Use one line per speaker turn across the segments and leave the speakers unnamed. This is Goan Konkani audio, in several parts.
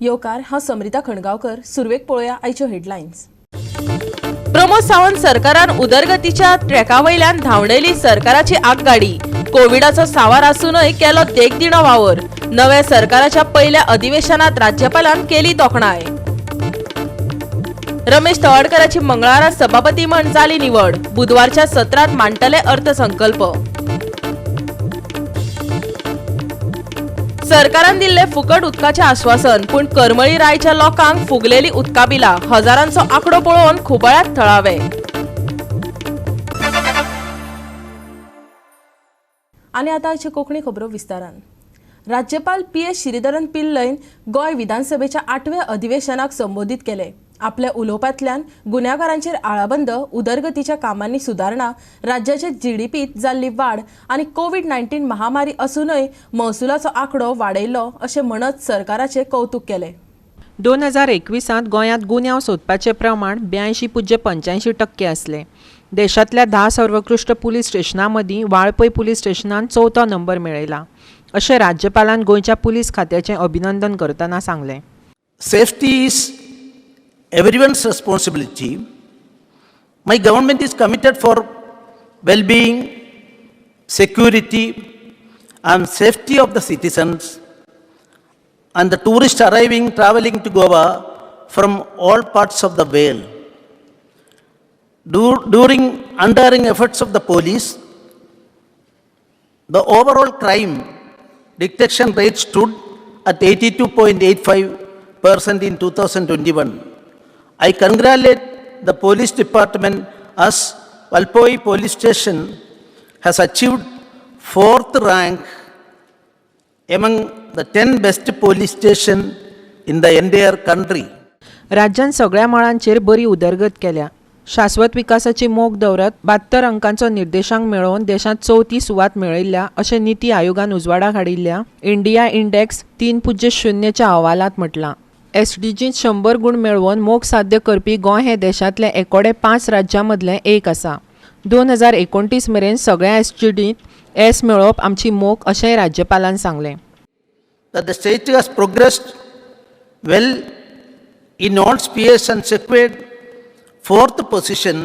येवकार. हांव समरिता खणगांवकर. सुरवेक पळोवया आयच्यो हेडलायन्स. प्रमोद सावंत सरकारान उदरगतीच्या ट्रॅका वयल्यान धांवडयली सरकाराची आगगाडी. कोविडाचो सांवार आसूनय केलो देखदिणो वावर. नव्या सरकाराच्या पयल्या अधिवेशनात राज्यपालान केली तोखणाय. रमेश तवडकराची मंगळारा सभापती म्हण जाली निवड. बुधवारच्या सत्रात मांडटले अर्थसंकल्प. सरकारान दिल्ले फुकट उदकाचें आश्वासन, पूण करमळी रायच्या लोकांक फुगलेली उदका बिलां. हजारांचो आंकडो पळोवन खुबळ्यात थळावे. आनी आतां आयच्यो कोंकणी खबरो विस्तारान. राज्यपाल पी एस श्रीधरन पिल्लईन गोंय विधानसभेच्या आठव्या अधिवेशनाक संबोधीत केले. आपल्या उलोवपांतल्यान गुन्यांवकारांचेर आळाबंद, उदरगतीच्या कामांनी सुदारणा, राज्याचे जीडीपीत जाल्ली वाड आनी कोवीड 19 महामारी असूनय महसुलाचो आंकडो वाडयलो अशें म्हणत सरकाराचें कौतूक केलें.
2021त गोंयांत गुन्यांव सोदपाचें प्रमाण 82.85% आसलें. देशांतल्या 10 सर्वोत्कृश्ट पुलीस स्टेशनां मदीं वाळपय पुलीस स्टेशनान चवथो नंबर मेळयला अशें राज्यपालान गोंयच्या पुलीस खात्याचें अभिनंदन करतना सांगलें.
Safety is everyone's responsibility. My government is committed for well-being, security, and safety of the citizens and the tourists arriving, traveling to Goa from all parts of the world. During untiring efforts of the police, the overall crime detection rate stood at 82.85% in 2021. I congratulate the police department as Valpoi Police Station has achieved fourth rank among the 10 best police station in the entire country.
राज्यान सगळ्या मळांचेर बरी उदरगत केल्या. शाश्वत विकासाची मोख दवरत 72 अंकांचो निर्देशांक मेळोवन देशांत चवथी सुवात मेळयल्या अशें निती आयोगान उजवाडाक हाडिल्ल्या इंडिया इंडेक्स 3.0च्या अहवालांत म्हटलां. एसडीजींत 100 गूण मेळोवन मोख साध्य करपी गोंय हें देशांतलें एकोडे पांच राज्यां मदलें एक आसा. 2029 मेरेन सगळ्या एसडीजींत येस मेळोवप आमची मोख अशेंय राज्यपालान सांगलें.
That the state has progressed well in all spheres and secured fourth position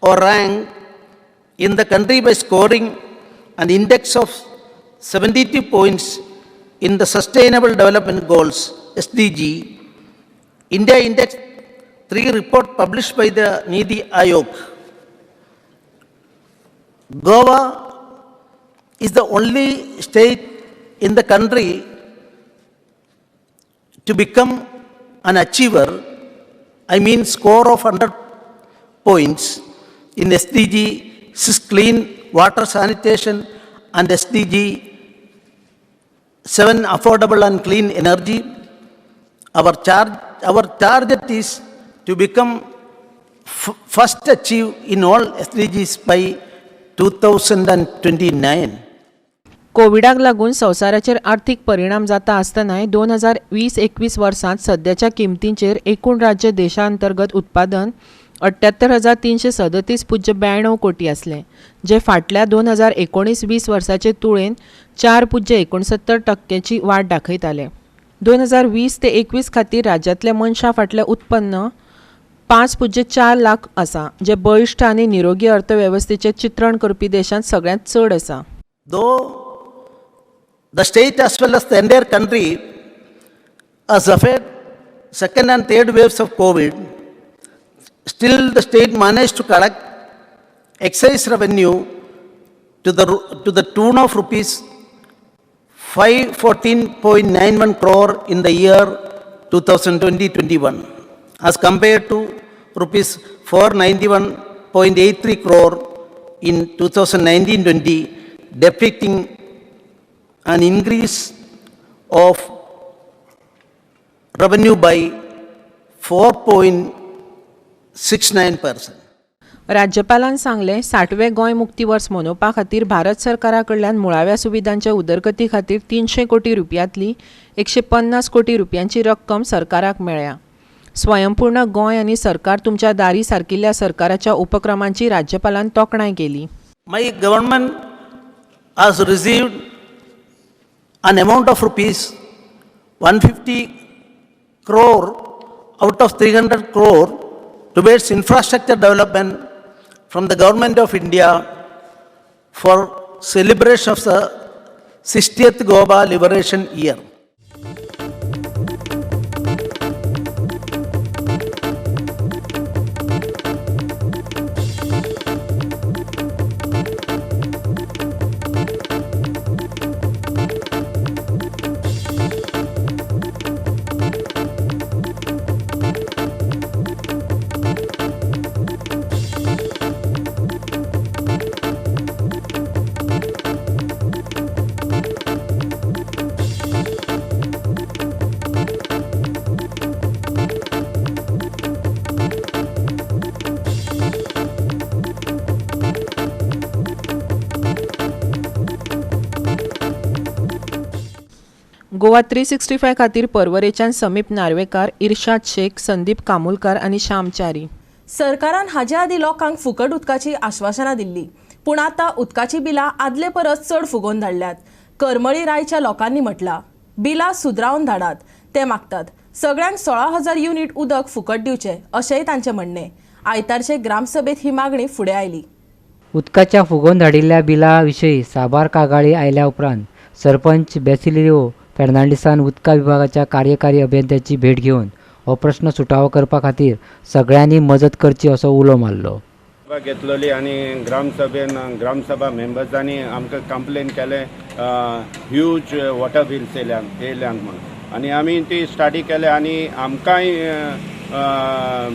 or rank in the country by scoring an index of 72 points in the Sustainable Development Goals SDG India Index 3 report published by the Niti Aayog. Goa is the only state in the country to become an achiever, I mean score of 100 points in SDG 6 clean water sanitation and SDG 7 affordable and clean energy. Our target is to become first achieve in all SDGs by 2029.
कोविडाक लागून संवसाराचेर आर्थीक परिणाम जाता आसतनाय 2020-21 वर्सांत सद्याच्या किमतींचेर एकूण राज्य देशांतर्गत उत्पादन 78,337.92 कोटी आसलें, जें फाटल्या 2019-20 वर्साचे तुळेन 4.69 टक्क्याची वाड दाखयतालें. 2020 ते 21 खातीर राज्यांतल्या मनशा फाटलें उत्पन्न 5.4 लाख आसा, जें बळिश्ट आनी निरोगी अर्थवेवस्थेचें चित्रण करपी देशांत सगळ्यांत चड आसा.
Though the state as well as the entire country has suffered second and third waves of COVID, still the state managed to collect excise revenue to the tune of rupees 514.91 crore in the year 2020-21 as compared to rupees 491.83 crore in 2019-20, depicting an increase of revenue by 4.69%.
राज्यपालान सांगलें, 60वें गोंय मुक्ती वर्स मनोवपा खातीर भारत सरकारा कडल्यान मुळाव्या सुविधांच्या उदरगती खातीर 300 कोटी रुपयांतली 150 कोटी रुपयांची रक्कम सरकाराक मेळ्ळ्या. स्वयंपूर्ण गोंय आनी सरकार तुमच्या दारी सारकिल्ल्या सरकाराच्या उपक्रमांची राज्यपालान तोखणाय केली.
My government has received an amount of rupees 150 crore out of 300 crore towards infrastructure development from the Government of India for celebration of the 60th Goa Liberation Year.
Goa 365 खातीर पर्वरेच्यान समीप नार्वेकार, इर्शाद शेख, संदीप कामुलकार आनी श्याम च्यारी.
सरकारान हाजे आदीं लोकांक फुकट उदकाची आश्वासनां दिल्ली, पूण आतां उदकाची बिलां आदले परस चड फुगोवन धाडल्यात. करमळी रायच्या लोकांनी म्हटलां, बिलां सुदरावन धाडात. ते मागतात सगळ्यांक 16,000 युनिट उदक फुकट दिवचें, अशेंय तांचें म्हणणें. आयतारचे ग्रामसभेत ही मागणी फुडें आयली.
उदकाच्या फुगोवन धाडिल्ल्या बिला विशीं साबार कागाळी आयल्या उपरांत सरपंच बेसिलियो फेर्नांडीसान उदका विभागाच्या कार्यकारी अभियंत्याची भेट घेवन हो प्रश्न सुटावो करपा खातीर सगळ्यांनी मजत करची असो उलो मारलो.
घेतलेली आनी ग्रामसभेन ग्रामसभा मेंबर्सांनी आमकां कंप्लेन केलें, ह्यूज वॉटर बिल्स येयल्यान म्हूण, आनी आमी ती स्टाडी केले आनी आमकांय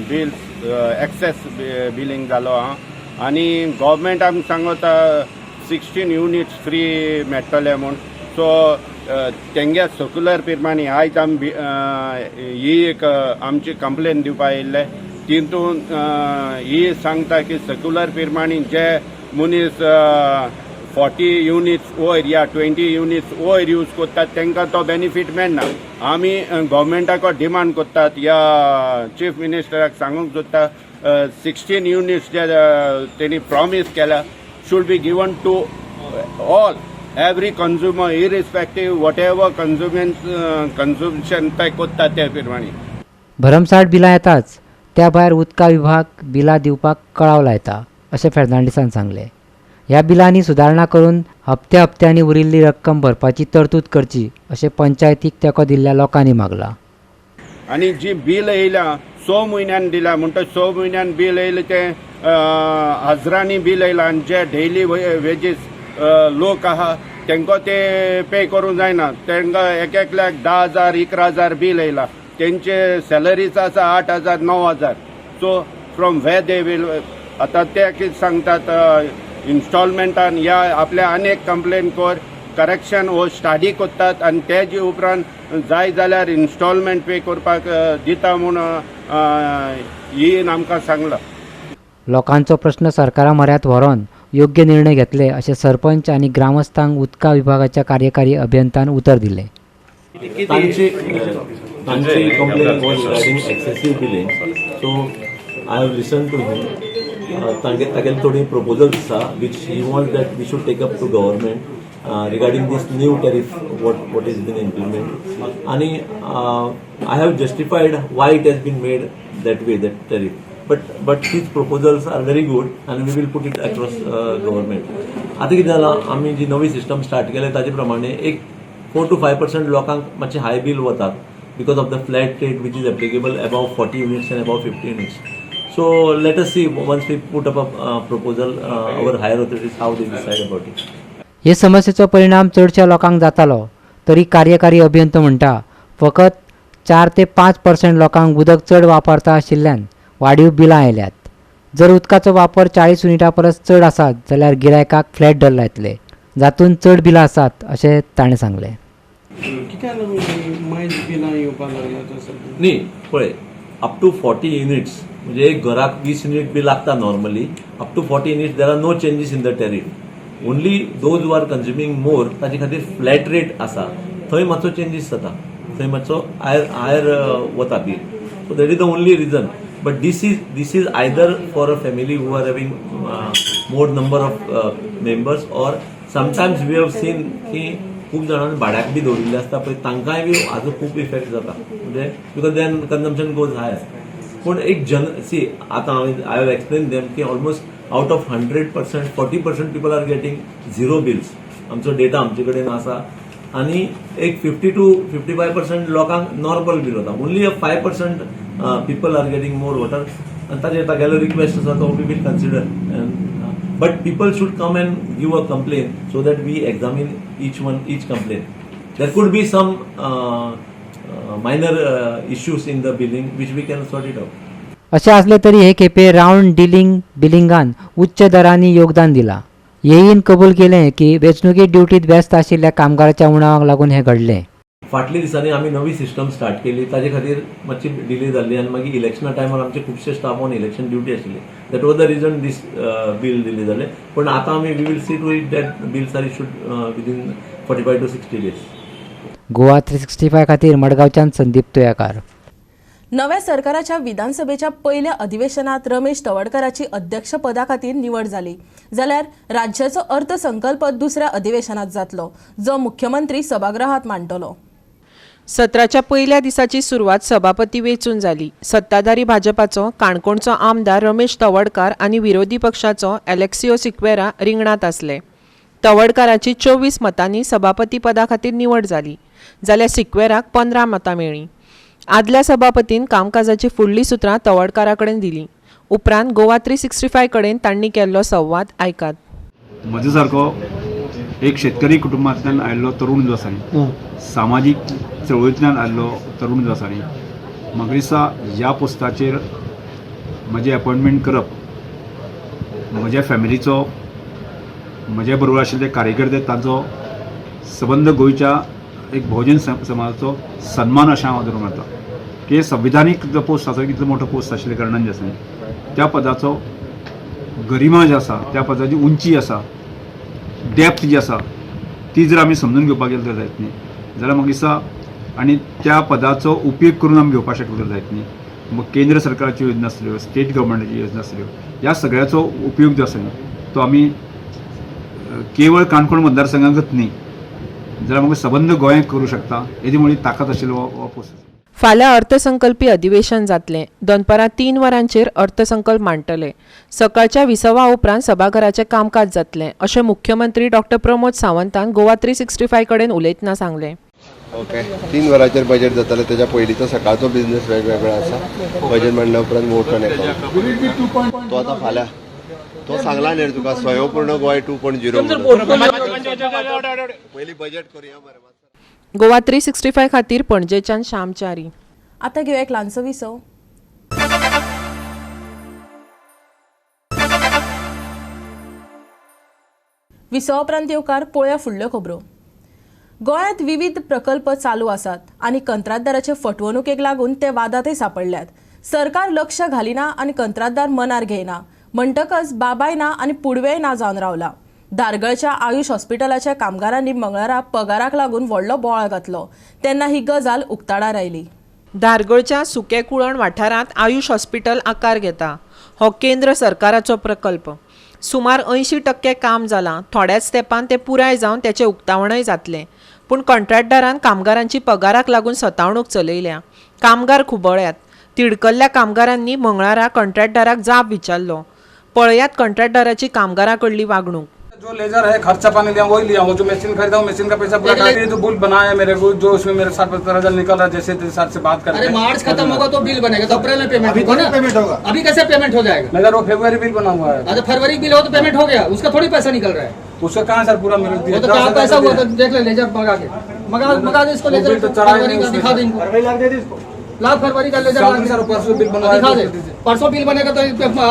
बिल्स एक्सेस बिलींग जालो आहा. आनी गव्हर्मेंट आमकां सांगता 16 युनिट्स फ्री मेळटले म्हूण. सो तेंगे सर्क्युलर प्रमाणे आयज आमी ही एक आमची कंप्लेन दिवपा येयल्ले. तितून ही सांगता की सर्क्युलर प्रमाणे जे मनीस 40 युनिट्स वयर या 20 युनिट्स वयर यूज करतात तांकां तो बेनिफीट मेळना. आमी गव्हर्मेंटाक डिमांड करतात या चीफ मिनिस्टराक सांगूंक सोदता, 16 युनिट्स जे तेणी प्रॉमीस केल्या should be given to all every consumer irrespective whatever consumption ते करता ते प्रमाणे.
भरमसाठ बिलां येताच, त्या भायर उदका विभाग बिलां दिवपाक कळाव लायता अशें फेर्नांडीसान सांगलें. ह्या बिलांनी सुदारणा करून हप्त्या हप्त्यांनी उरिल्ली रक्कम भरपाची तरतूद करची अशें पंचायतीक तेंको दिल्ल्या लोकांनी मागलां.
आनी जी बील येयल्या 6 म्हयन्यान दिल्या म्हणटच 6 म्हयन्यान बील येयलें तें हजरांनी बील येयलां आनी जे डेली वेजीस लोक आहा तांकां ते पे करूंक जायना. तांकां एक एकल्याक 10,000 11,000 बील येयला, तेंचे सॅलरीच आसा 8,000 9,000. So from where they will, आतां ते कितें सांगतात इन्स्टॉलमेंटान या आपल्या आनी एक कंप्लेन कर करेक्शन हो स्टाडी करतात आनी तेजे उपरांत जाय जाल्यार इन्स्टॉलमेंट पे करपाक दिता म्हूण ही आमकां सांगलां.
लोकांचो प्रश्न सरकारा म्हऱ्यांत व्हरोन योग्य निर्णय घेतले अशें सरपंच आनी ग्रामस्थांक उदका विभागाच्या कार्यकारी अभियंत्यान उतर दिलें.
तांची complain was regarding excessive billing, so I have listen to him. तांगे तागेले थोडी प्रपोजल्स आसा which he want that we should take up to government regarding this new tariff what is been implement. आनी I have justified why it has been made that way, that tariff, but his proposals are very good and we will put it across government. आतां कितें जालां, आमी जी नवी सिस्टम स्टार्ट केल्या ताजे प्रमाणे एक 4 to 5% लोकांक मातशें हाय बील वतात because of the flat rate which is applicable above 40 units and above 50 units. So let us see once we put up a proposal, our higher authorities how they decide about it.
हे समस्येचो परिणाम चडश्या लोकांक जातालो तरी कार्यकारी अभियंतो म्हणटा फकत 4 ते 5% लोकांक उदक चड वापरता आशिल्ल्यान वाडीव बिलां आयल्यात. जर उदकाचो वापर 40 युनिटा परस चड आसात जाल्यार गिरायकाक फ्लॅट दर लायतले, जातूंत चड बिलां आसात अशें ताणें सांगलें.
कित्याक लागून मायज बिलां येवपाक लागल्या आतां सद्या?
न्ही पळय, अप टू 40 युनिट्स म्हणजे एक घराक 20 युनिट बी लागता normally. Up to 40 units there are no changes in the tariff. Only those who are consuming more ताजे खातीर फ्लॅट रेट आसा, थंय मातसो चेंजीस जाता, थंय मातसो हायर वता bill. So that is the only reason. But this is either for a family who are having more number of members or sometimes we have seen की खूब जाणांनी भाड्याक बी दवरिल्ले आसता पळय, तांकांय बी हाजो खूब इफेक्ट जाता, म्हणजे because then consumption goes higher. पूण एक जन सी आतां हांवें I have explain them की almost out of 100% 40% people are getting zero bills. आमचो डेटा आमचे कडेन आसा आनी एक 50 to 55% लोकांक नॉर्मल बील वता. Only a 5% people are getting more water. आनी ताजेर तागेलो रिक्वेस्ट आसा, तो we will consider, but people should come and give a complain so that we examine each one, each complain. There could be some minor issues in the billing which we can sort it out.
अशें आसलें तरी हे खेपे रावंड डिलिंग बिलिंगान उच्च दरांनी योगदान दिलां. येईन कबूल केलें की वेंचणुकी ड्युटीत व्यस्त आशिल्ल्या कामगाराच्या उणावाक लागून हें घडलें.
फाटल्या दिसांनी आमी नवी सिस्टम स्टार्ट केली, ताजे खातीर मातशी डिले जाल्ली आनी मागीर इलेक्शना टायमार आमचे खुबशे स्टाफ ऑन इलेक्शन ड्युटी आशिल्ली. That was the reason this bill delay जाले. पण आतां आमी we will see to it that bills are issued within 45 to 60 days.
Goa 365 खातीर मडगांवच्यान संदीप तुयाकार.
नव्या सरकाराच्या विधानसभेच्या पयल्या अधिवेशनात रमेश तवडकराची अध्यक्षपदा खातीर निवड जाली, जाल्यार राज्याचो अर्थसंकल्प दुसऱ्या अधिवेशनात जातलो, जो मुख्यमंत्री सभागृहात मांडटलो.
सत्राच्या पयल्या दिसाची सुरवात सभापती वेंचून जाली. सत्ताधारी भाजपाचो काणकोणचो आमदार रमेश तवडकार आनी विरोधी पक्षाचो एलेक्सियो सिक्वेरा रिंगणांत आसले. तवडकाराची 24 मतांनी सभापती पदा खातीर निवड जाली, जाल्यार सिक्वेराक 15 मतां मेळ्ळीं. आदल्या सभापतीन कामकाजाची फुडलीं सुत्रां तवडकारा कडेन दिलीं. उपरांत गोवा 365 कडेन तांणी केल्लो संवाद आयकात.
म्हजे सारको एक शेतकरी कुटुंबांतल्यान आयिल्लो तरूण जो आसा न्ही, सामाजीक चळवळींतल्यान आयिल्लो तरूण जो आसा न्ही, म्हाका दिसता ह्या पोस्टाचेर म्हजें अपॉयंटमेंट करप म्हज्या फॅमिलीचो, म्हज्या बरोबर आशिल्ले कार्यकर्ते तांचो, सबंद गोंयच्या एक भोवजन समाजाचो सन्मान अशें हांव धरून वता की संविधानीक जो पोस्ट आसा, कितलो मोठो पोस्ट आशिल्ल्या कारणान जे आसा न्ही, त्या पदाचो गरिमा जी आसा, त्या पदाची उंची आसा, डेप्थ जी आसा, ती जर आमी समजून घेवपाक गेले तर जायत न्ही जाल्यार म्हाका दिसता आनी त्या पदाचो उपयोग करून आमी घेवपाक शकले तर जायत न्ही. मग केंद्र सरकाराच्यो योजना आसल्यो, स्टेट गव्हर्मेंटाची योजना आसल्यो, ह्या सगळ्याचो उपयोग जो आसा न्ही, तो आमी केवळ काणकोण मतदारसंघाकच न्ही जाल्यार म्हाका सबंद गोंयांक करूं शकता. येदी व्हडली ताकद आशिल्लो हो पोस्ट आसा.
फाल्यां अर्थसंकल्पी अधिवेशन जातलें. दनपारां 3 वरांचेर अर्थसंकल्प मांडटले. सकाळच्या विसवा उपरांत सभाघराचें कामकाज जातलें, अशें मुख्यमंत्री डॉक्टर प्रमोद सावंतान गोवा 365 कडेन उलयतना सांगलें.
ओके, 3 वरांचेर बजेट जातलें. तेच्या पयलींचो सकाळचो बिझनेस वेगवेगळो आसा. बजेट मांडल्या उपरांत वोट ऑन अकाउंट. तो आतां फाल्यां तो सांगला न्ही रे तुका, स्वयंपूर्ण गोंय 2.0. पयलीं बजेट करुया मरे.
गोवा 365 खातीर पणजेच्यान श्याम च्यारी.
आतां घेवया एक ल्हानसो विसव. विसवा उपरांत येवकार. पळोवया फुडल्यो खबरो. गोंयांत विविध प्रकल्प चालू आसात आनी कंत्राटदाराचे फटवणुकेक लागून ते वादांतय सांपडल्यात. सरकार लक्ष घालिना आनी कंत्राटदार मनार घेयना, म्हणटकच बाबाय ना आनी पुडवेय ना जावन रावला. धारगळच्या आयुष हॉस्पिटलाच्या कामगारांनी मंगळारा पगाराक लागून व्हडलो बोवाळ घातलो तेन्ना ही गजाल उक्ताडार आयली.
धारगळच्या सुके कुळण वाठारांत आयुष हॉस्पिटल आकार घेता. हो केंद्र सरकाराचो प्रकल्प. सुमार 80% काम जालां. थोड्याच तेंपान तें पुराय जावन तेचें उक्तावणय जातलें. पूण कॉन्ट्रॅक्टदारान कामगारांची पगाराक लागून सतावणूक चलयल्या. कामगार खुबळ्ळ्यात. तिडकल्ल्या कामगारांनी मंगळारा कॉन्ट्रॅक्टदाराक जाब विचारलो. पळयात कॉन्ट्रॅक्टदाराची कामगारां कडली वागणूक.
जो लेजर है, खर्चा पानी लिया, वही लिया हूँ. जो मशीन खरीदा हूँ, मशीन का पैसा पूरा काट दिया. जो बिल बनाया मेरे को, जो उसमें मेरे 60-75 हजार निकल रहा है, जैसे तेरे साथ से बात करके.
अरे, मार्च खत्म होगा तो बिल बनेगा, तो अप्रैल में पेमेंट होगा ना.
पेमेंट होगा.
अभी कैसे पेमेंट हो जाएगा?
लेजर वो फरवरी बिल बना हुआ है.
अच्छा, फरवरी बिल हो तो पेमेंट हो गया, उसका थोड़ी पैसा निकल रहा है.
उसका कहाँ सर, पूरा मेरे
वो तो क्या पैसा हुआ तो देख ले. लेजर मंगा के, मंगा मंगा दे इसको.
वो
लेजर
बिल तो चढ़ा ही
फरवरी
नहीं
का
उसमें.
दिखा दे इनको. लाख फरवरी का लेजर ला के।
सर, परसों बिल बनवाया.
दिखा दे. परसों बिल बनेगा तो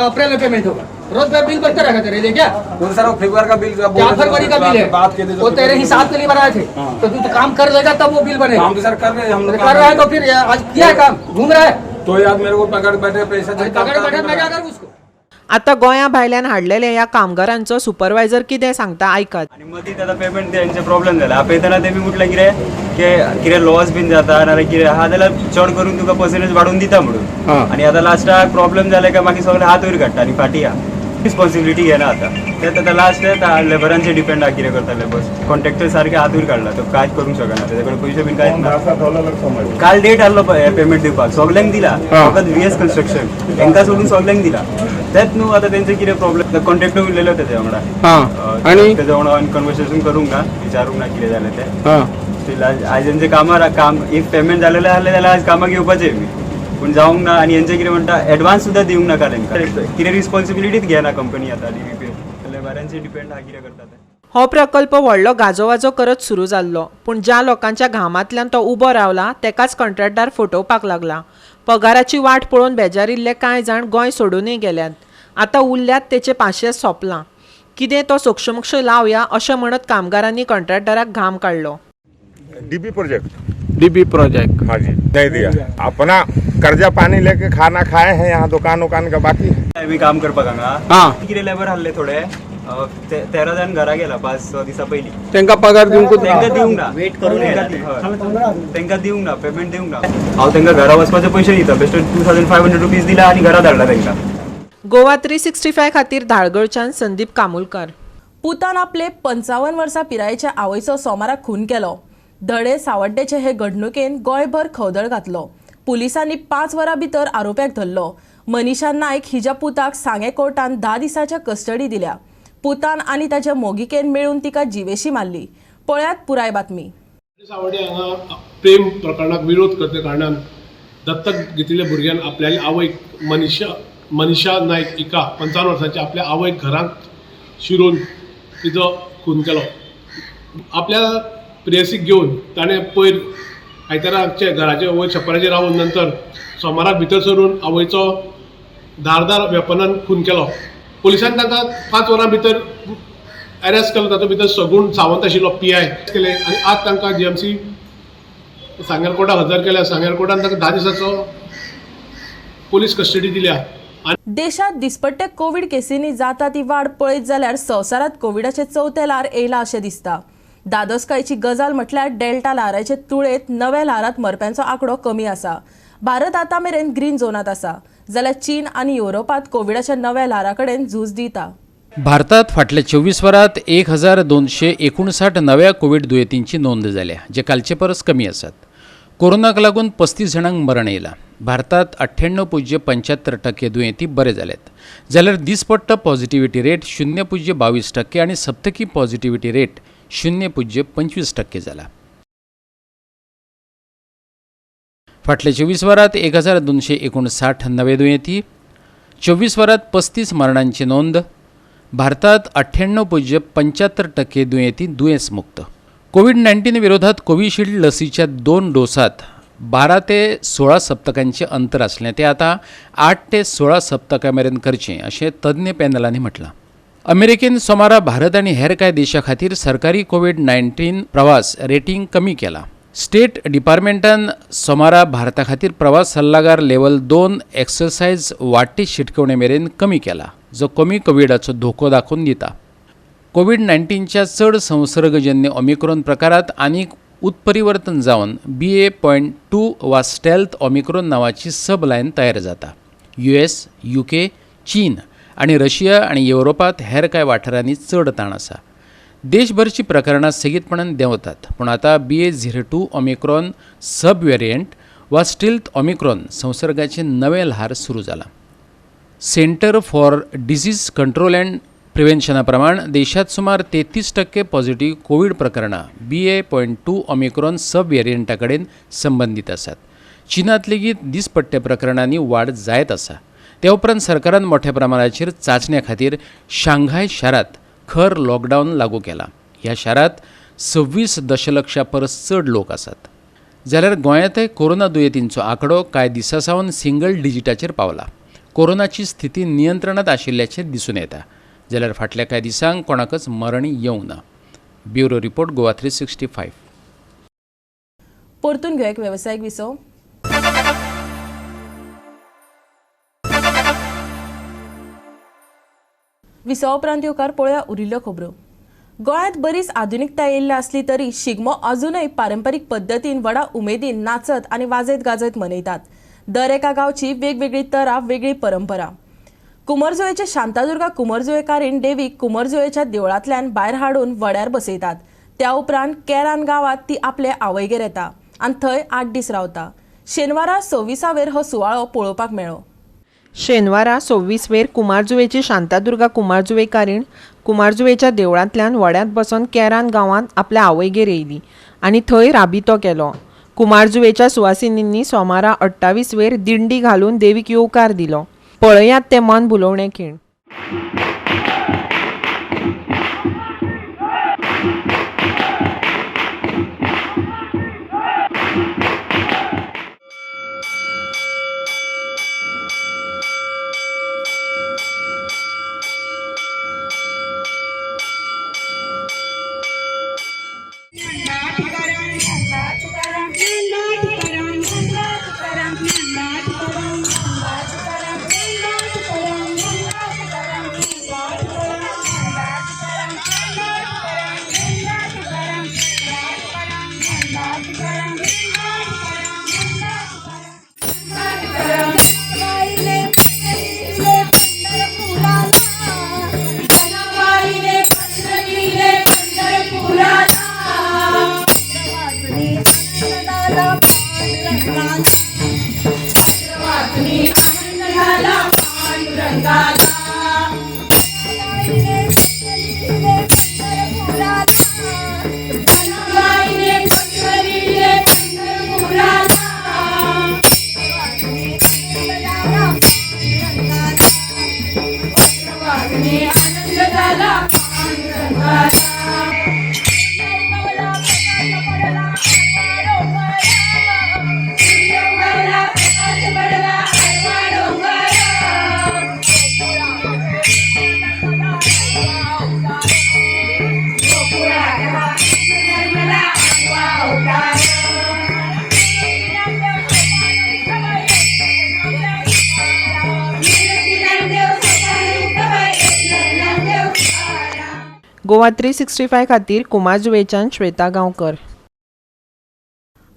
अप्रैल में पेमेंट होगा. रोज पे बिल बनता रहेगा तेरे लिए क्या?
वो सर, वो फरवरी का बिल जो
क्या फरवरी का बिल है?
बात के
वो तेरे हिसाब के लिए बनाए थे. तो तू तो काम कर लेगा तब वो बिल बनेगा.
काम तो सर कर रहे हैं हम लोग.
कर रहा है तो फिर आज किया है काम? घूम रहा है.
तो यार, मेरे को पकड़ बैठे पैसा.
अरे, पकड़ बैठे, मैं क्या करूँ उसको?
आतां गोंया भायल्यान हाडलेल्या ह्या कामगारांचो सुपरवायझर कितें सांगता, आयकात.
आनी मदींच आतां पेमेंट तेंचे प्रॉब्लेम जाला. आपयतना तेमी म्हटलें कितें की कितें लॉस बीन जाता नाल्यार कितें आहा जाल्यार चड करून तुका पर्संटेज वाडोवन दिता म्हणून. आनी आतां लास्टाक प्रॉब्लेम जाले काय मागीर सगळे हात वयर काडटा आनी फाटीं आहा. रिस्पॉन्सिबिलिटी घेना आतां तें आतां लास्ट लेबरांचेर डिपेंड आहा कितें करता लेबर्स. कॉन्ट्रॅक्टर सारके हातूर काडला, तो कांयच करूंक शकना, तेजे कडेन पयशे बीन कांयच ना. काल डेट आहलो पेमेंट दिवपाक, सगल्यांक दिला, फकत VS construction हेंकां सोडून सगल्यांक दिला. तेच न्हू आतां तेंचे कितें प्रॉब्लम, कॉन्ट्रॅक्टर उरलेलो तेजे वांगडा, तेजे वांगडा हांवें कन्वर्सेशन करूंक ना, विचारूंक ना कितें जालें तें. स्टील आज हेंचे कामार काम if payment जालेलें आहलें जाल्यार आज कामाक येवपाचें मी, पूण जावंक ना. आनी हेंचे कितें म्हणटा एडवान्स सुद्दां दिवंक नाका तेंकां, कितें रिस्पॉन्सिबिलिटीच घेना कंपनी आतां DBP लेबरांचेर डिपेंड आहा कितें करता तें.
हो प्रकल्प व्हडलो गाजोवाजो करत सुरू जाल्लो, पूण ज्या लोकांच्या घामांतल्यान तो उबो रावला तेकाच कंत्राटदार फटोवपाक लागला. पगाराची वाट पळोवन बेजारिल्ले कांय जाण गोंय सोडूनय गेल्यात. आतां उरल्यात तेचे पाशे सोंपलां. कितें तो सोक्षमोक्ष लावया अशें म्हणत कामगारांनी कंत्राटदाराक घाम काडलो.
डीबी प्रोजेक्ट, डीबी प्रोजेक्ट, हाँ जी, नहीं दिया. अपना कर्जा पानी लेके खाना खाए हैं, यहाँ दुकान उकान का बाकी
है. काम करपाक हांगा कितें लेबर आहले थोडे 13 जाण घरा गेला 5-6 दिसा पयलीं.
तेंका पगार दिवंक
तेंका दिवंक ना, वेट करून तेंका दिवंक ना, पेमेंट दिवंक ना. हांव तेंका घरा वचपाचे पयशे दिता, बेश्टे 2500 रुपीज दिला आनी घरा धाडला तेंका.
गोवा 365 खातीर धाळगडच्यान संदीप कामुलकर.
पुतान आपले 55 वर्सां पिरायेच्या आवयचो सोमाराक खून केलो. धडे सावड्डेचे हे घडणुकेन गोंयभर खवदळ घातलो. पुलिसांनी 5 वरां भितर आरोप्याक धरलो. मनीषा नायक हिच्या पुताक सांगे कोर्टान 10 दिसांच्या कस्टडी दिल्या. पुतान आनी ताच्या मोगिकेन मेळून तिका जिवेशी मारली. पळयात पुराय बातमी.
सावड्डे हांगा प्रेम प्रकरणाक विरोध करते कारणान दत्तक घेतिल्ल्या भुरग्यान आपल्या आवयक मनीषा नायक हिका 55 वर्सांची आपल्या आवयक घरांत शिरून तिचो खून केलो. आपल्या प्रेयसीक घेवन ताणें पयर आयताराचे घराचे वयर छप्पराचेर रावन नंतर सोमाराक भितर सरून आवयचो धारदार वेपनान खून केलो. पुलिसांनी तांकां 5 वरां भितर अरेस्ट केलो. तातूंत भितर सगूण सावंत आशिल्लो PI केले आनी आज तांकां GMC सांग्यार कोर्टाक हजर केल्या. सांग्यार कोर्टान तांकां 10 दिसाचो पुलीस कस्टडी दिल्या.
देशात दिसपट्टे कोवीड केसींनी जाता ती वाड पळयत जाल्यार संवसारांत कोविडाचें चवथें ल्हार येयलां अशें दिसता. दादोसकायची गजाल म्हटल्यार डेल्टा ल्हाराचे तुळेंत नव्या ल्हारांत मरप्यांचो आंकडो कमी आसा. भारत आतां मेरेन ग्रीन झोनांत आसा, जाल्यार चीन आनी युरोपांत कोविडाच्या नव्या ल्हारा कडेन झूज दिता.
भारतात फाटल्या 24 वरांत 1259 नव्या कोवीड दुयेंतींची नोंद जाल्या, जे कालचे परस कमी आसात. कोरोनाक लागून 35 जाणांक मरण येयलां. भारतात 98.75% दुयेंती बरे जाल्यात, जाल्यार दिसपट्ट पॉझिटिव्हिटी रेट 0.22% आनी सप्तकी पॉझिटिव्हिटी रेट 0.25% जाला. फाटल्या 24 वरांत 1259 नवे दुयेंती, 24 वरांत 35 मरणांची नोंद. भारतात 98.75% दुयेंती दुयेंस मुक्त. कोवीड-19 विरोधात कोविशिल्ड लसीच्या 2 डोसात 12 ते 16 सप्तकांचे अंतर आसलें ते आतां 8 ते 16 सप्तकां मेरेन करचें अशें तज्ञ पॅनलांनी म्हटलां. अमेरिकेन सोमारा भारत आनी हेर कांय देशां खातीर सरकारी कोवीड-19 प्रवास रेटींग कमी केलां. स्टेट डिपार्टमेंटान सोमारा भारता खातीर प्रवास सल्लागार लेवल 2 एक्सरसायज वाडटी शिटकवणे मेरेन कमी केला, जो कमी कोविडाचो धोको दाखोवन दिता. कोवीड-19च्या चड संसर्गजन्य ओमिक्रॉन प्रकारात आनीक उत्परिवर्तन जावन BA.2 वा स्टेल्थ ओमिक्रॉन नांवाची सब लायन तयार जाता. US, UK, चीन आनी रशिया आनी युरोपांत हेर कांय वाठारांनी चड ताण आसा. देशभरची प्रकरणां सेगीतपणान देंवतात, पूण आतां BA.02 Omicron सब वेरियंट वा स्टिल्थ ओमिक्रॉन संसर्गाचें नवें ल्हार सुरू जालां. Centre for disease control and प्रिव्हेन्शना प्रमाण देशांत सुमार 33% पॉझिटिव्ह कोवीड प्रकरणां BA.2 Omicron सब वेरियंटा कडेन संबंदीत आसात. चीनांत लेगीत दिसपट्टे प्रकरणांनी वाड जायत आसा. त्या उपरांत सरकारान मोठ्या प्रमाणाचेर चांचण्या खातीर शांघाय शारांत खर लॉकडावन लागू केला. ह्या शारांत 26 दशलक्षा परस चड लोक आसात. जाल्यार गोंयांतय कोरोना दुयेंतींचो आंकडो कांय दिसां सावन सिंगल डिजिटाचेर पावला. कोरोनाची स्थिती नियंत्रणांत आशिल्ल्याचें दिसून येता, जाल्यार फाटल्या कांय दिसांक कोणाकच मरण येवंक ना. Bureau report, Goa 365.
परतून घेवया एक वेवसायीक विसव. विसवा उपरांत येवकार पळोवया उरिल्ल्यो खबरो. गोंयांत बरीच आधुनिकताय येयल्ली आसली तरी शिगमो अजुनय पारंपारीक पद्दतीन व्हडा उमेदीन नाचत आनी वाजयत गाजयत मनयतात. दर एका गांवची वेगवेगळी तरा, वेगळी परंपरा. कुमरजुवेचे शांतादुर्गा कुमरजुवेकारीण देवीक कुमरजुवेच्या देवळांतल्यान भायर हाडून वड्यार बसयतात. त्या उपरांत केरान गांवांत ती आपले आवयगेर येता आनी थंय 8 दीस रावता. शेनवारा 26वेर हो सुवाळो पळोवपाक मेळ्ळो.
शेनवारा 26 वेर कुमारजुवेची शांतादुर्गा कुमारजुवेकारीण कुमारजुवेच्या देवळांतल्यान वड्यांत बसून केरान गांवांत आपल्या आवयगेर येयली आनी थंय राबितो केलो. कुमारजुवेच्या सुवासिनींनी सोमारा 28 वेर दिंडी घालून देवीक येवकार दिलो. पळयात ते मन भुलोवणे खीण. गोवा 365 खातीर कुमारजुवेच्यान श्वेता गांवकर.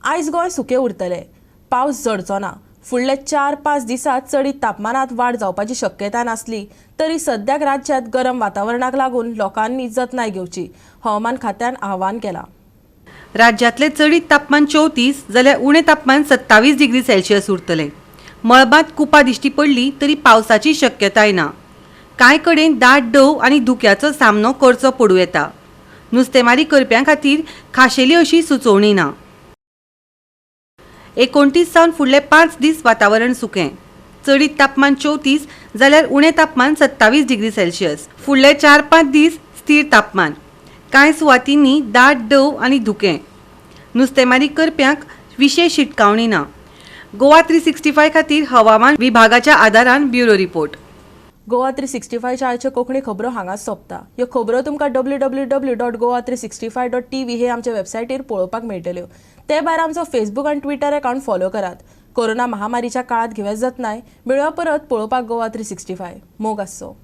आयज गोंय सुकें उरतलें, पावस झडचो ना. फुडले 4-5 दिसांत चडीत तापमानांत वाड जावपाची शक्यता नासली तरी सद्याक राज्यांत गरम वातावरणाक लागून लोकांनी जतनाय घेवची, हवामान खात्यान आवाहन केलां.
राज्यांतलें चडीत तापमान 34 जाल्यार उणें तापमान 27 डिग्री सेल्सियस उरतलें. मळबांत कुपां दिश्टी पडली तरी पावसाची शक्यताय ना. कांय कडेन दाट डोव आनी धुक्याचो सामनो करचो पडूं येता. नुस्तेमारी करप्यां खातीर खाशेली अशी सुचोवणी ना. 29 सावन फुडले 5 दीस वातावरण सुकें. चडीत तापमान 34 जाल्यार उणें तापमान 27 डिग्री सेल्सियस. फुडले 4-5 दीस स्थिर तापमान. कांय सुवातींनी दाट डोव आनी धुकें. नुस्तेमारी करप्यांक विशेश शिटकावणी ना. गोवा 365 खातीर हवामान विभागाच्या आदारान ब्युरो रिपोर्ट.
गोवा 365च्या आयच्यो कोंकणी खबरो हांगाच सोंपता. ह्यो खबरो तुमकां www.goa365.tv हे आमच्या वेबसायटीर पळोवपाक मेळटल्यो. ते भायर आमचो फेसबूक आनी ट्विटर अकावंट फॉलो करात. कोरोना महामारीच्या काळात घेवया जतनाय. मेळया परत पळोवपाक गोवा 365. मोग आसचो.